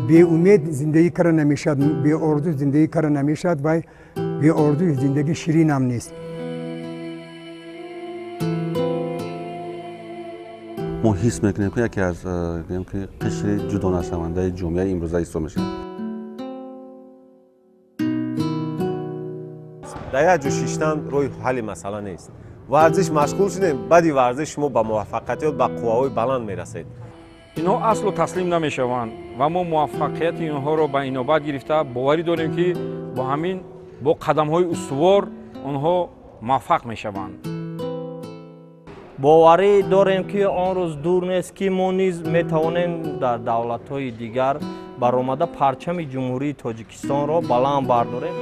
Бе умед зиндагӣ карда намешавад, бе орзу зиндагӣ карда намешавад ва бе орзу зиндагӣ ширин ҳам нест. Мо ҳис мекунем, ки яке аз қишри ҷудонашавандаи ҷомеаи имрӯза ҳисоб мешавад. Дар як ҷо шиштан роҳи ҳалли масъала нест. Варзиш машғул шудем, баъди варзиш шумо ба муваффақиятиёт, ба қувваҳои баланд мерасед. Инҳо асло таслим намешаванд ва мо муваффақияти инҳоро ба инобат гирифта боварӣ дорем, ки бо ҳамин бо қадамҳои устувор онҳо муваффақ мешаванд. Боварӣ дорем, ки он рӯз дур нест, ки мо низ метавонем дар давлатҳои дигар баромада парчами Ҷумҳурии Тоҷикистонро баланд бардорем.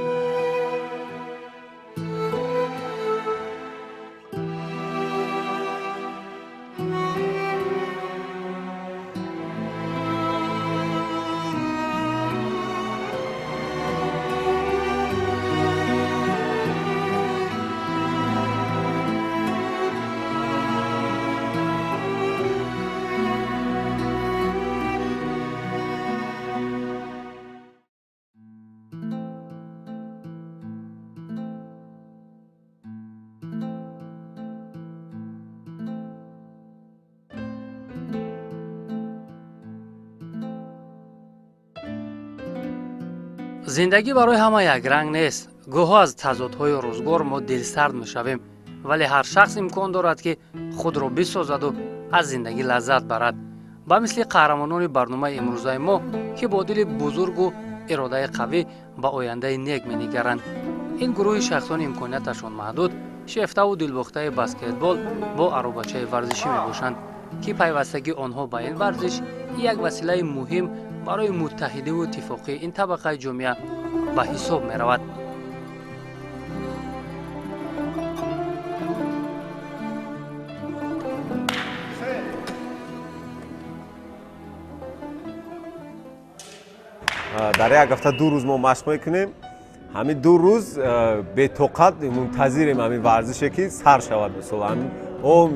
Зиндагӣ барои ҳама якранг нест. Гоҳо аз тазодҳои рӯзгор мо дилсард мешавем, вале ҳар шахс имкон дорад, ки худро бисозаду аз зиндагӣ лаззат барад. Ба мисли қаҳрамонони барномаи имрӯзаи мо, ки бо дили бузургу иродаи қавӣ ба ояндаи нек менигаранд. Ин гурӯҳи шахсони имконияташон маҳдуд, шефтаву дилбохтаи баскетбол бо аробачаи варзишӣ мебошанд, ки пайвастагии онҳо ба ин варзиш як василаи муҳим барои муттаҳидиву иттифоқии ин табақаи ҷомеа ба ҳисоб меравад. Дар як ҳафта 2 рӯз мо машқ мекунем. Ҳамин 2 рӯз бетоқат мунтазирем ҳамин варзише, ки сар шавад. Мисол,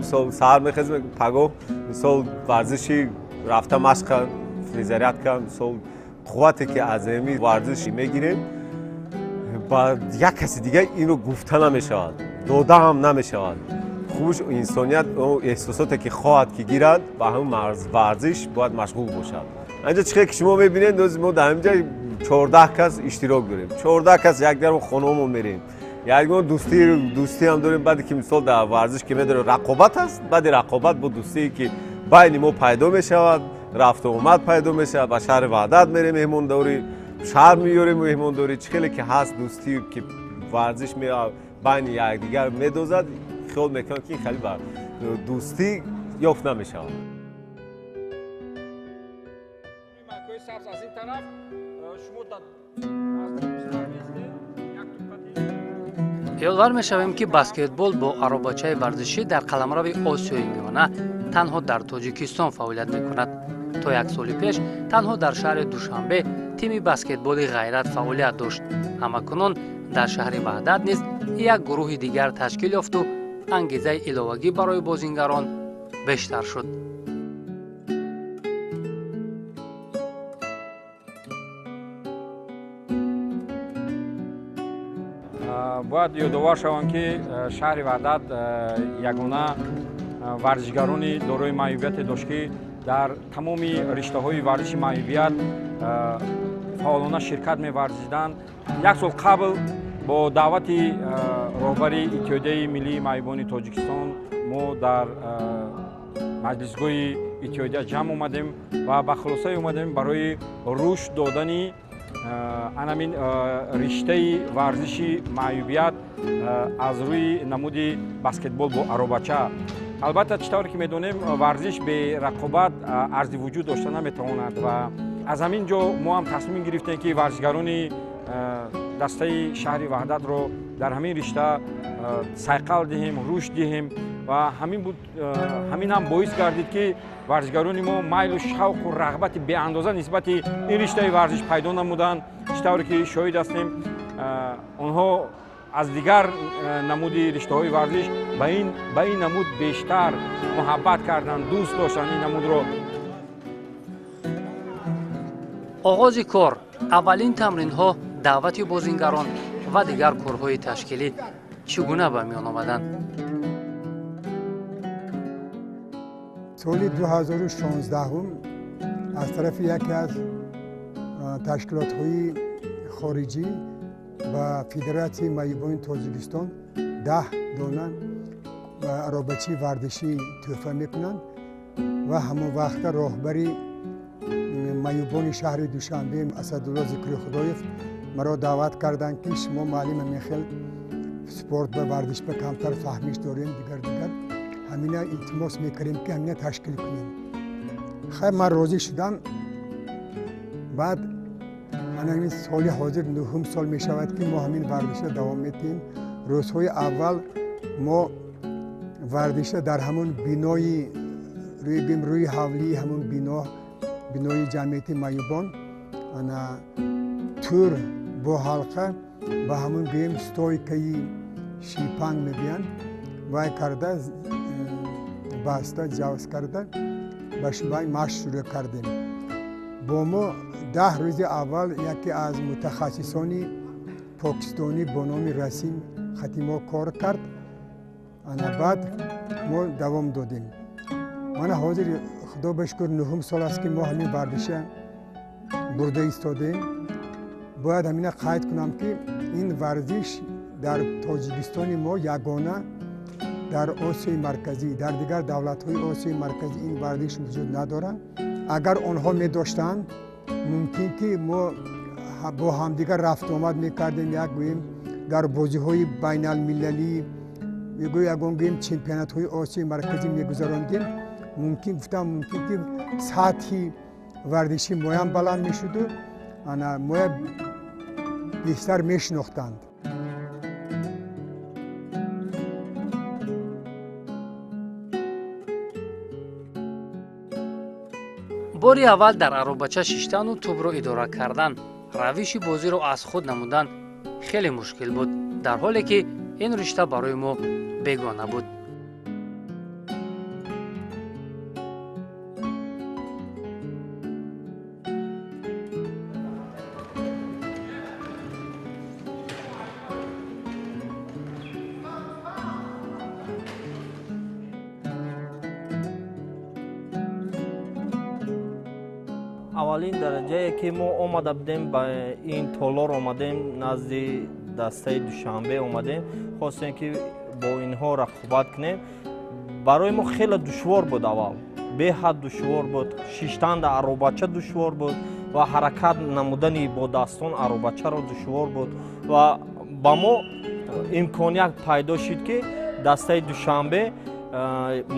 мисол саҳар мехезем, пагоҳ мисол варзиши рафта машқа, физзарядка, мисол қуввате, ки аз ҳамин варзиш мегирем, ба як каси дигар инро гуфта намешавад, дода ҳам намешавад. Хубш инсоният эҳсосоте, ки хоҳад ки гирад, ба ҳамин варзиш бояд машғул бошад. Инҷа чӣ ки шумо мебинед, мо дар ҳаминҷа 14 кас иштирок дорем. 14 кас якдигар хонаҳомон мерем, якдигар дӯстӣ ҳам дорем. Баъде ки мисол дар варзиш ки медорем рақобат аст, баъди рақобат бо дӯстие, ки байни мо пайдо мешавад, рафту омад пайдо мешавад, ба шаҳри Ваҳдат мерем меҳмондорӣ, шаҳр меёрем меҳмондорӣ. Чӣ хеле ки ҳаст дӯстӣ, ки варзиш байни якдигар медозад, хиёл мекунам, ки хеле ба дӯстӣ ёфт намешавад. Ёдвар мешавем, ки баскетбол бо аробачаи варзишӣ дар қаламрави Осиёи Миёна танҳо дар Тоҷикистон фаъолият мекунад. То як соли пеш танҳо дар шаҳри Душанбе тими баскетболи Ғайрат фаъолият дошт. Ҳамакунон дар шаҳри Ваҳдат низ як гурӯҳи дигар ташкил ёфту ангезаи иловагӣ барои бозингарон бештар шуд. Бояд ёдовар шавам, ки шаҳри Ваҳдат ягона варзишгарони дорои маъюбияте дошт, ки дар тамоми риштаҳои варзиши маъюбият фаъолона ширкат меварзиданд. Як сол қабл бо даъвати роҳбари Иттиҳодияи миллии маъюбони Тоҷикистон мо дар маҷлисгоҳи иттиҳодия ҷамъ омадем ва ба хулосае омадем барои рушд додани анамин риштаи варзиши маъюбият аз рӯи намуди баскетбол бо аробача. Албатта, чӣ тавре ки медонем, варзиш бе рақобат арзи вуҷуд дошта наметавонад ва аз ҳамин ҷо мо ҳам тасмим гирифтем, ки варзишгарони дастаи шаҳри Ваҳдатро дар ҳамин ришта сайқал диҳем, рушд диҳем ва ҳамин ҳам боис гардид, ки варзишгарони мо майлу шавқу рағбати беандоза нисбати ин риштаи варзиш пайдо намуданд. Чӣ тавре ки шоҳид ҳастем, онҳо аз дигар намуди риштаҳои варзиш ба ин намуд бештар муҳаббат карданд, дӯст доштанд ин намудро. Оғози кор, аввалин тамринҳо, даъвати бозингарон ва дигар корҳои ташкилӣ чӣ гуна ба миён омаданд? Соли 2016 аз тарафи яке аз ташкилотҳои хориҷӣ ба Федератсияи маъюбони Тоҷикистон 10 дона аробачии варзишӣ тӯҳфа мекунанд ва ҳамон вақта роҳбари маъюбони шаҳри Душанбе Асадулло Зикрихудоев маро даъват карданд, ки шумо муаллим ҳамин хел спорт ба варзиш ба камтар фаҳмиш дорем, дигар дигар ҳамина илтимос мекардем, ки ҳамина ташкил кунем. Хайр, ман розӣ шудам. Баъд ман ҳамин соли ҳозир нуҳум сол мешавад, ки мо ҳамин варзиша давом медиҳем. Рӯзҳои аввал мо варзиша дар ҳамон бинои рӯи ҳавлии ҳамон бино, бинои ҷамъияти маъюбон, ана тӯр бо ҳалқа ба ҳамон гӯем стойкаи шипанг мегӯянд, вай карда баста ҷавз карда ба шубаи машқ шурӯъ кардем. Бо мо 10 рӯзи аввал яке аз мутахассисони покистонӣ бо номи Расим Хатимо кор кард. Ана баъд мо давом додем. Мана ҳозир худо ба шукр нуҳум сол аст, ки мо ҳамин варзиша бурда истодем. Бояд ҳамина қайд кунам, ки ин варзиш дар Тоҷикистони мо ягона дар Осиёи Марказӣ, дар дигар давлатҳои Осиёи Марказӣ ин варзиш вуҷуд надоранд. Агар онҳо медоштанд, мумкин ки мо бо ҳамдигар рафтуомад мекардем, як гӯем дар бозиҳои байналмилалӣ, ягон гӯем чемпионатҳои Осиёи Марказӣ мегузарондем. Мумкин гуфтам, мумкин ки сатҳи варзиши моям баланд мешуду ана моя бештар мешинохтанд. Бори аввал дар аробача шиштану тӯбро идора кардан, равиши бозиро аз худ намудан хеле мушкил буд, дар ҳоле ки ин ришта барои мо бегона буд. Аввалин дараҷае ки мо омада будем ба ин толор омадем, назди дастаи Душанбе омадем, хостем ки бо инҳо рақобат кунем. Барои мо хеле душвор буд аввал, беҳад душвор буд. Шиштан дар аробача душвор буд ва ҳаракат намудани бо дастон аробачаро душвор буд ва ба мо имконият пайдо шуд, ки дастаи Душанбе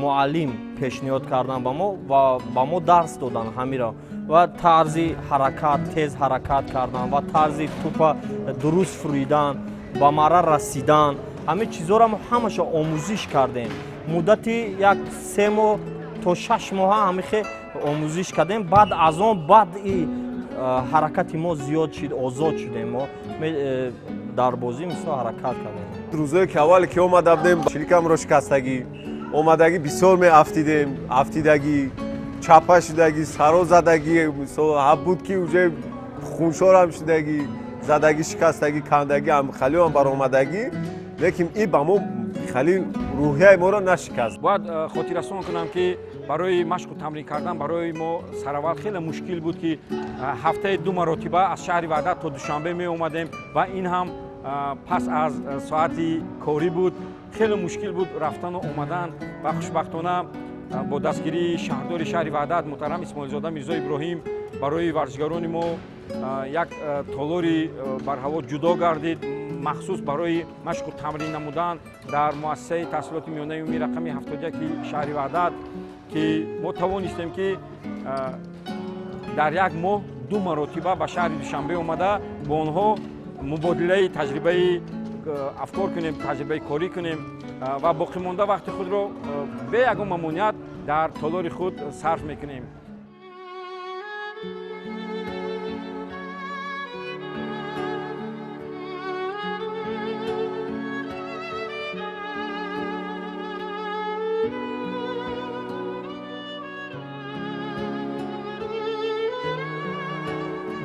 муаллим пешниҳод кардан ба мо ва ба мо дарс додан ҳамиро ва тарзи ҳаракат, тез ҳаракат кардан ва тарзи тӯпа дуруст фуридан, ба мара расидан, ҳамин чизҳоро мо ҳамаша омӯзиш кардем. Муддати як 3 моҳ то 6 моҳа ҳамихе омӯзиш кардем. Баъд аз он баъди ҳаракати мо зиёд шуд, озод шудем, мо дар бозӣ мисол ҳаракат кардем. Рӯзое ки аввале ки омада будем, шиликамро шикастагӣ омадагӣ, бисёр меафтидем, афтидагӣ, чапа шудагӣ, саро задагӣ, мисол ҳа буд ки уже хуншорам шудагӣ, задагӣ, шикастагӣ, кандагӣ, ҳам баромадагӣ, лекин и ба мо хеле рӯҳияи моро нашикаст. Бояд хотиррасон кунам, ки барои машқу тамрин кардан барои мо сараввал хеле мушкил буд, ки ҳафтаи 2 маротиба аз шаҳри Ваҳдат то Душанбе меомадем ва ин ҳам пас аз соати корӣ буд. Хеле мушкил буд рафтану омадан ва хушбахтона бо дастгирии шаҳрдори шаҳри Ваҳдат муҳтарам Исмоилзода Мирзо Иброҳим барои варзишгарони мо як толори барҳаво ҷудо гардид, махсус барои машқу тамрин намудан дар муассисаи таҳсилоти миёнаи умумии рақами 71 шаҳри Ваҳдат, ки мо тавонистем, ки дар як моҳ 2 маротиба ба шаҳри Душанбе омада бо онҳо мубодилаи таҷрибаи афкор кунем, таҷрибаи корӣ кунем ва боқимонда вақти худро бе ягон мамоният дар толори худ сарф мекунем.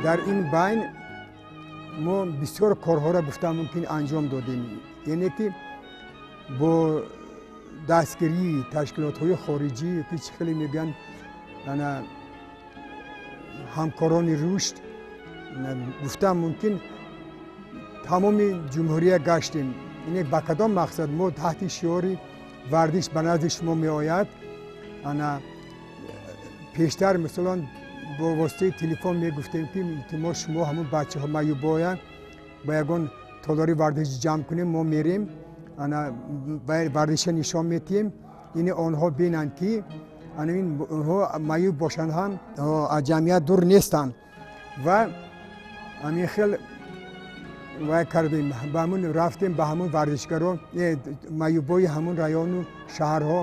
Дар ин байн мо бисёр корҳоро гуфта мумкин анҷом додем, яъне ки бо дастгирии ташкилотҳои хориҷӣ, ки чӣ хеле мегӯянд, ана ҳамкорони рушд, гуфта мумкин тамоми ҷумҳурия гаштем. Яъне ба кадом мақсад? Мо таҳти шиори варзиш ба назди шумо меояд. Ана пештар мисалан бо воситаи телефон мегуфтем, ки илтимос, шумо ҳамун бачаҳо маюбоя ба ягон толори варзишӣ ҷамъ кунем, мо мерем, ана варзиша нишон метиҳем, яъне онҳо бинанд, ки ана ин онҳо маюб бошанд ҳам аз ҷамъият дур нестанд. Ва ҳамин хел вай кардем, ба ҳамун рафтем, ба ҳамун варзишгаро, маюбои ҳамун району шаҳрҳо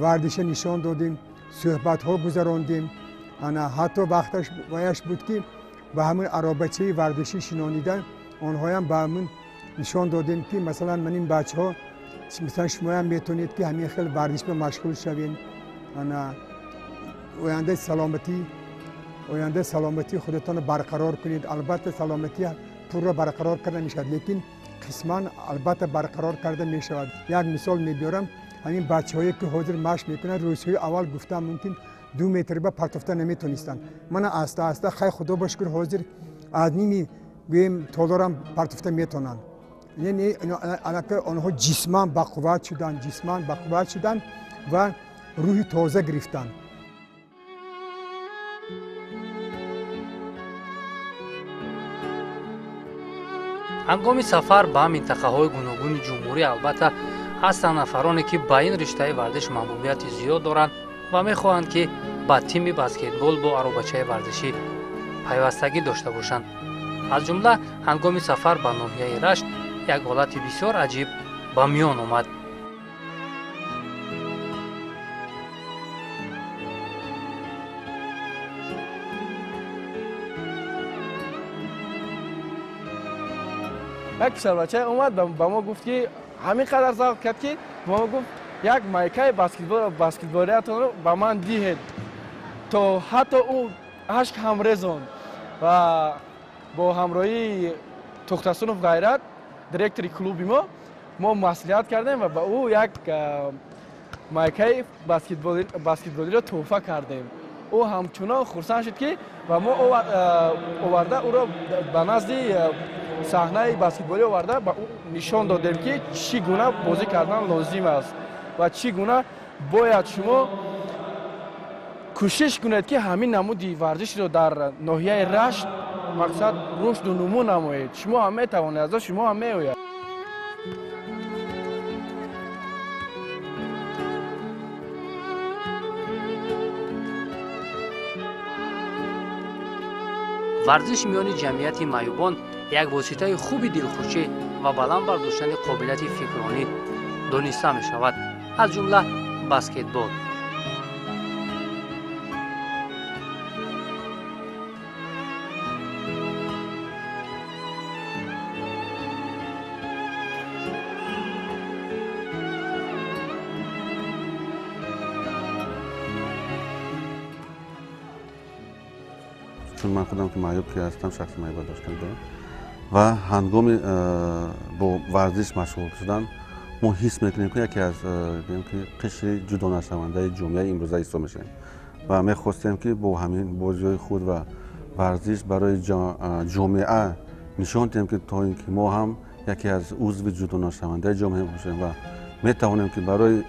варзиша нишон додем, суҳбатҳо гузарондем. Ана ҳатто вақташ ваяш буд, ки ба ҳамун аробачаи варзишӣ шинонида онҳоям ба ҳамун нишон додем, ки масалан ман ин бачаҳо, масалан шумоям метавонед, ки ҳамин хел варзиш ба машғул шавед, ана ояндаи саломатии худатонро барқарор кунед. Албатта, саломатӣ пурра барқарор карда мешавад, лекин қисман албатта барқарор карда мешавад. Як мисол мебиёрам: ҳамин бачаҳое, ки ҳозир машқ мекунанд, рӯзҳои аввал гуфтам мумкин 2 метр ба партофта наметонистанд. Мана аста аста, хай, худо ба шукр, ҳозир аз ними гӯем толорам партофта метавонанд. Яъне аллакай онҳо ҷисман бақувват шуданд ва рӯҳи тоза гирифтанд. Ҳангоми сафар ба минтақаҳои гуногуни ҷумҳурӣ, албатта, ҳастанд нафароне, ки ба ин риштаи варзиш маҳбубияти зиёд доранд ва мехоҳанд, ки ба тими баскетбол бо аробачаи варзишӣ пайвастагӣ дошта бошанд. Аз ҷумла ҳангоми сафар ба ноҳияи Рашт як ҳолати бисёр аҷиб ба миён омад. Як писарбачае омад, ба мо гуфт, ки ҳамин қадар завқ кард, ки ба мо гуфт: «Як майкаи баскетболиятонро ба ман диҳед». То ҳатто ӯ ашк ҳам резонд. Ва бо ҳамроҳии Тохтасунов Ғайрат, директори клуби мо, мо маслиҳат кардем ва ба ӯ як майкаи баскетболиро тӯҳфа кардем. Ӯ ҳамчунон хурсанд шуд, ки ва мо оварда ӯро ба назди саҳнаи баскетболӣ оварда, ба ӯ нишон додем, ки чӣ гуна бозӣ кардан лозим аст ва чӣ гуна бояд шумо кӯшиш кунед, ки ҳамин намуди варзишро дар ноҳияи Рашт мақсад рушду нумӯ намоед. Шумо ҳам метавонед, аз шумо ҳам меояд. Варзиш миёни ҷамъияти маъюбон як воситаи хуби дилхушӣ ва баланд бардоштани қобилияти фикронӣ дониста мешавад, аз ҷумла баскетбол. Чун ман худам ки маъюб ки ҳастам, шахси маъюба доштан дорам ва ҳангоми бо варзиш машғул шудан мо ҳис мекунем, ки яке аз гӯем ки қишри ҷудонашавандаи ҷомеаи имрӯза ҳисоб мешавем ва мехостем, ки бо ҳамин бозиҳои худ ва варзиш барои ҷомеа нишон диҳем, ки то ин ки мо ҳам яке аз узви ҷудонашавандаи ҷомеа бошем ва метавонем, ки барои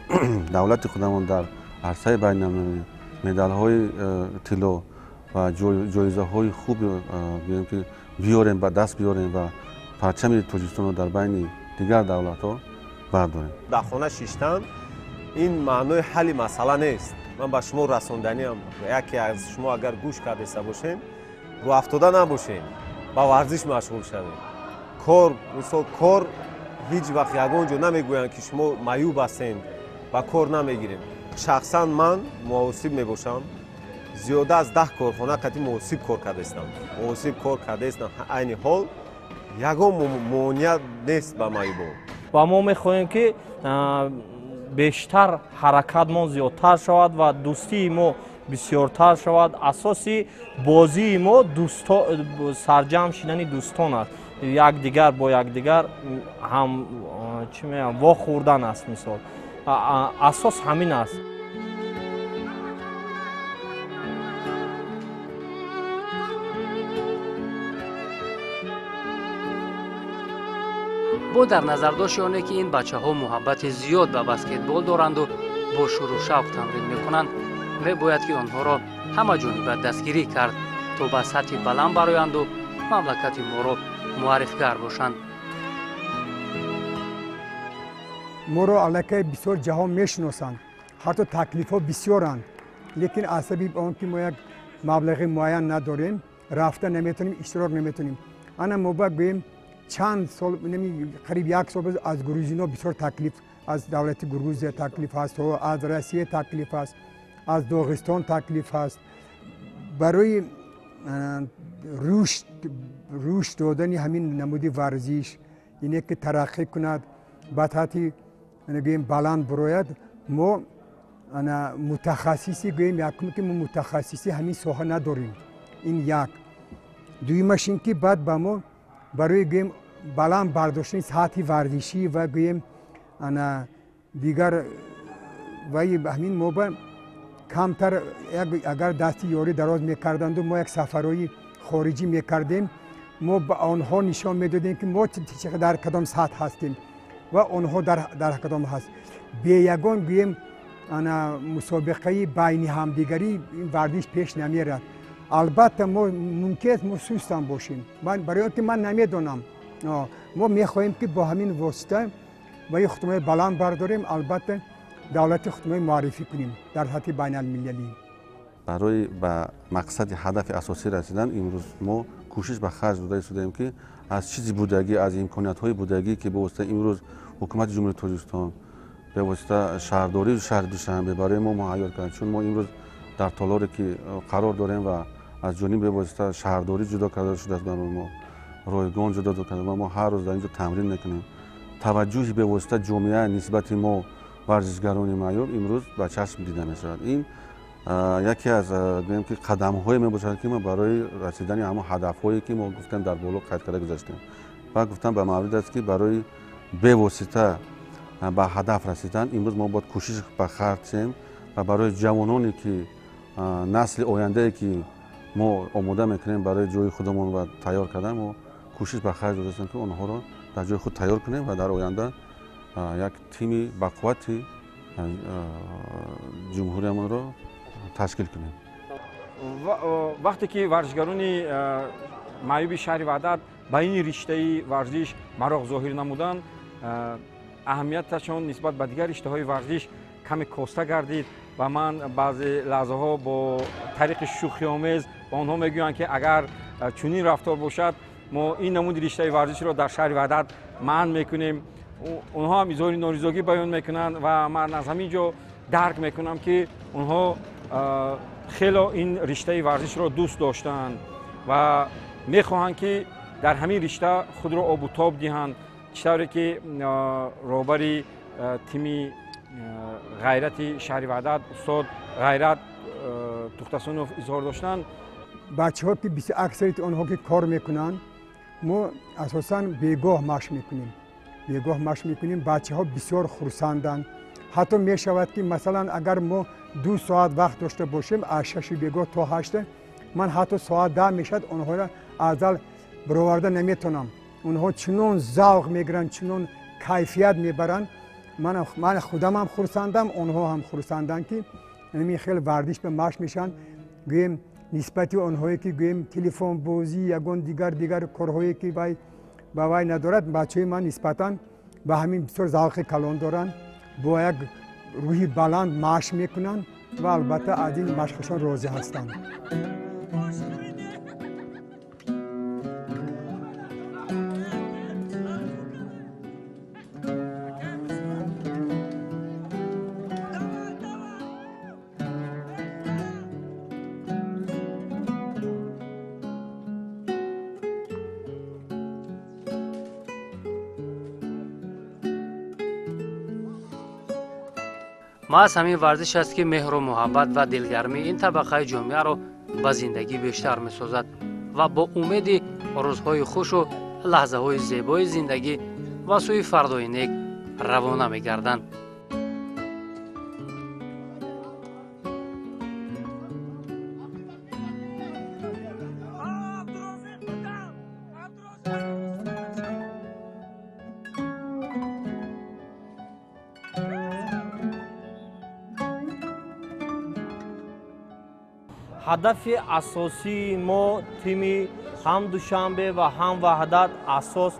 давлати худамон дар арсаи байналмилалӣ медалҳои тилло ва ҷоизаҳои хуб гӯем ки биёрем, ба даст биёрем ва парчами Тоҷикистонро дар байни дигар давлатҳо бардорем. Дар хона шиштан ин маънои ҳалли масъала нест. Ман ба шумо расонданиам, яке аз шумо агар гӯш кардаиста бошем, рӯафтода набошем, ба варзиш машғул шавем. Кор, мисол, кор ҳеҷ вақт ягон ҷо намегӯянд, ки шумо маъюб ҳастем, ба кор намегирем. Шахсан ман муҳосиб мебошам, зиёда аз 10 корхона қати муҳосиб кор кардаистам, муҳосиб кор кардаистам. Айни ҳол ягон монеа нест ба маъюбон. Ва мо мехоҳем, ки бештар ҳаракатмон зиёдтар шавад ва дӯстии мо Бисёртар шавад. Асоси бозии мо сарҷамъ шидани дӯстон аст, якдигар бо якдигар ҳам чӣ мегӯям, вохӯрдан аст. Мисол, асос ҳамин аст. Бо дар назардошти оне ки ин бачаҳо муҳаббати зиёд ба баскетбол доранду бо шуру шавқ тамрин мекунанд, мебояд ки онҳоро ҳамаҷониба дастгирӣ кард, то ба сатҳи баланд бароянду мамлакати моро муаррифгар бошанд. Моро аллакай бисёр ҷаҳон мешиносанд, ҳатто таклифҳо бисёранд, лекин аз сабаби он ки мо як маблағи муайян надорем, рафта наметонем, иштирок наметонем. Ана мо бояд гӯем, чанд сол, қариб як сол аз грузино бисёр таклиф, аз давлати Грузия таклиф ҳаст, аз Россия таклиф ҳаст, аз Доғистон таклиф ҳаст. Барои рушд додани ҳамин намуди варзиш, ине ки тараққӣ кунад, ба сатҳи гӯем баланд бирояд, мо мутахассиси, гӯем, якум ки мо мутахассиси ҳамин соҳа надорем, ин як. Дуюмаш ин ки баъд ба мо барои, гӯем, баланд бардоштани сатҳи варзишӣ ва, гӯем, ана дигар ваи ҳамин мо ба камтар агар дасти ёрӣ дароз мекарданду мо як сафарҳои хориҷӣ мекардем, мо ба онҳо нишон медодем, ки мо дар кадом сатҳ ҳастем ва онҳо дар кадом ҳаст. Бе ягон, гӯем, ана мусобиқаи байни ҳамдигарӣ ин варзиш пеш намерад. Албатта, мо мумкин аст мо сустам бошем, барои он ки ман намедонам. Мо мехоҳем, ки бо ҳамин восита ваи худмои баланд бардорем, албатта давлати худмои муаррифӣ кунем дар сатҳи байналмилалӣ. Барои ба мақсади ҳадафи асосӣ расидан имрӯз мо кӯшиш ба харҷ дода истодаем, ки аз чизи будагӣ, аз имкониятҳои будагӣ, ки бевосита имрӯз ҳукумати Ҷумҳурии Тоҷикистон, бевосита шаҳрдории шаҳри Душанбе барои мо муҳайё карданд, чун мо имрӯз дар толоре ки қарор дорем ва аз ҷониби бевосита шаҳрдорӣ ҷудо карда шудааст, барои мо ройгон ҷудо карда ва мо ҳар рӯз дар инҷо тамрин мекунем. Таваҷҷӯҳи бевосита ҷомеа нисбати мо, варзишгарони маъюб, имрӯз ба чашм дида мешавад. Ин яке аз, гӯем ки, қадамҳое мебошад, ки мо барои расидани ҳамон ҳадафҳое, ки мо гуфтем, дар боло қайд карда гузаштем, ва гуфтам ба маврид аст, ки барои бевосита ба ҳадаф расидан имрӯз мо бояд кӯшиш ба харҷ диҳем ва барои ҷавононе, ки насли ояндае, ки мо омода мекунем барои ҷои худамон ва тайёр кардан, мо кӯшиш ба харҷ додастем, ки онҳоро дар ҷои худ тайёр кунем ва дар оянда як тими бақуввати ҷумҳуриямонро ташкил кунем. Вақте ки варзишгарони маъюби шаҳри Ваҳдат ба ин риштаи варзиш мароқ зоҳир намуданд, аҳамияташон нисбат ба дигар риштаҳои варзиш каме коста гардид ва ман баъзе лаҳзаҳо бо тариқи шӯхиомез ба онҳо мегӯям, ки агар чунин рафтор бошад, мо ин намуди риштаи варзишро дар шаҳри Ваҳдат манъ мекунем. Онҳо ҳам изҳори норизогӣ баён мекунанд ва ман аз ҳамин ҷо дарк мекунам, ки онҳо хело ин риштаи варзишро дӯст доштаанд ва мехоҳанд, ки дар ҳамин ришта худро обу тоб диҳанд. Чӣ тавре ки роҳбари тими Ғайрати шаҳри Ваҳдат устод Ғайрат Тухтасунов изҳор доштанд. Бачаҳо, ки аксарияти онҳо ки кор мекунанд, мо асосан бегоҳ машқ мекунем, бегоҳ машқ мекунем. Бачаҳо бисёр хурсанданд. Ҳатто мешавад, ки масалан агар мо 2 соат вақт дошта бошем, аз 6-и бегоҳ то 8-а, ман ҳатто соат 10 мешавад, онҳоро аз зал бароварда наметонам. Онҳо чунон завқ мегиранд, чунон кайфият мебаранд. Ман худамам хурсандам, онҳо ҳам хурсанданд, ки ҳамин хел варзиш ба машқ мешаванд. Гӯем, нисбати онҳое, ки, гӯем, телефонбозӣ, ягон дигар дигар корҳое, ки вай ба вай надорад, бачаҳои ман нисбатан ба ҳамин бисёр завқи калон доранд, бо як рӯҳи баланд машқ мекунанд ва албатта аз ин машқашон розӣ ҳастанд. Маҳз ҳамин варзиш аст, ки меҳру муҳаббат ва дилгармии ин табақаи ҷомеаро ба зиндагӣ бештар месозад ва бо умеди рӯзҳои хушу лаҳзаҳои зебои зиндагӣ ва сӯи фардои нек равона мегарданд. Ҳадафи асосии мо тими ҳам Душанбе ва ҳам Ваҳдат асос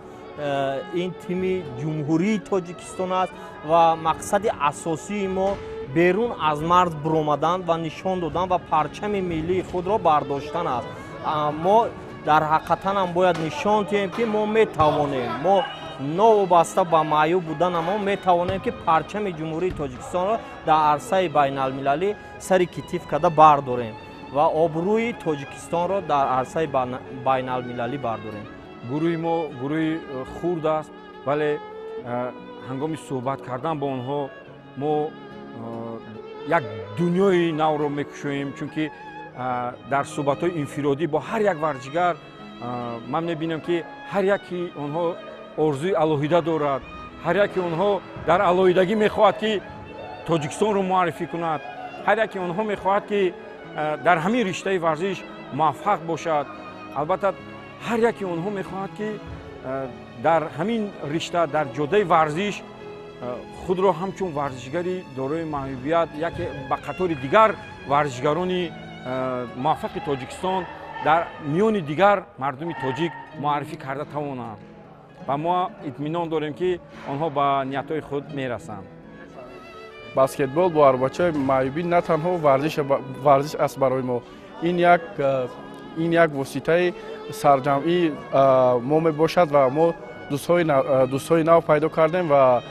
ин тими Ҷумҳурии Тоҷикистон аст ва мақсади асосии мо берун аз марз буромадан ва нишон додан ва парчами миллии худро бардоштан аст. Мо дар ҳақиқатан ҳам бояд нишон диҳем, ки мо метавонем, мо новобаста ба маъюб буданамон метавонем, ки парчами Ҷумҳурии Тоҷикистонро дар арсаи байналмилалӣ сари китиф карда бардорем ва обрӯи Тоҷикистонро дар арсаи байналмилалӣ бардорем. Гурӯҳи мо гурӯҳи хурд аст, вале ҳангоми суҳбат кардан бо онҳо мо як дунёи навро мекушоем, чунки дар суҳбатҳои инфиродӣ бо ҳар як варзишгар ман мебинам, ки ҳар яки онҳо орзуи алоҳида дорад, ҳар яки онҳо дар алоҳидагӣ мехоҳад, ки Тоҷикистонро муаррифӣ кунад, ҳар яки онҳо мехоҳад, ки дар ҳамин риштаи варзиш муваффақ бошад. Албатта, ҳар яки онҳо мехоҳад, ки дар ҳамин ришта, дар ҷодаи варзиш худро ҳамчун варзишгари дорои маъюбият яке ба қатори дигар варзишгарони муваффақи Тоҷикистон дар миёни дигар мардуми тоҷик муаррифӣ карда тавонанд. Ва мо итминон дорем, ки онҳо ба ниятҳои худ мерасанд. Баскетбол бо арбачаи маъюбӣ на танҳо варзиш аст барои мо, ин як воситаи сарҷамъии мо мебошад ва мо дӯстҳои нав пайдо кардем ва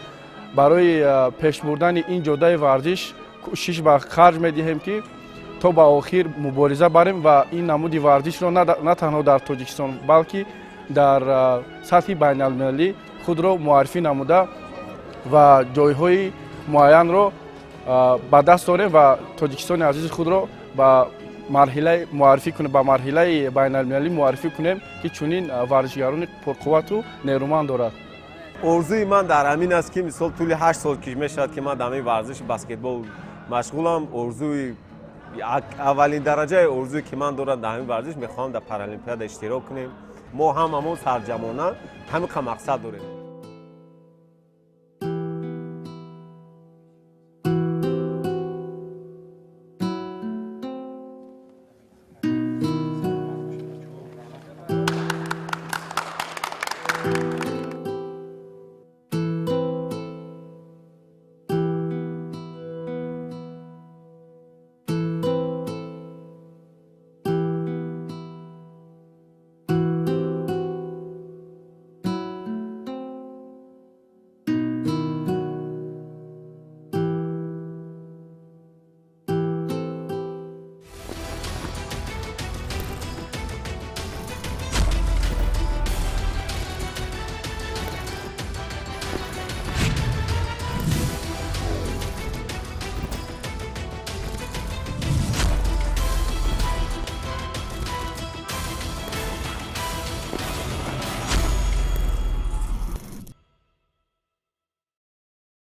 барои пеш бурдани ин ҷодаи варзиш кӯшиш ба харҷ медиҳем, ки то ба охир мубориза барем ва ин намуди варзишро на танҳо дар Тоҷикистон, балки дар сатҳи байналмилалӣ худро муаррифӣ намуда ва ҷойҳои муайянро ба даст дорем ва Тоҷикистони азизи худро ба марҳилаи муаррифӣ кунем, ба марҳилаи байналмилалӣ муаррифӣ кунем, ки чунин варзишгарони пурқуввату нерӯманд дорад. Орзуи ман дар ҳамин аст, ки мисол тӯли 8 сол ки мешавад, ки ман дар ҳамин варзиши баскетбол машғулам. Орзуи аввалин дараҷаи орзуе ки ман дорам дар ҳамин варзиш, мехоҳам дар Паралимпиада иштирок кунем. Мо ҳам ҳамон сарҷамона ҳамин қа мақсад дорем.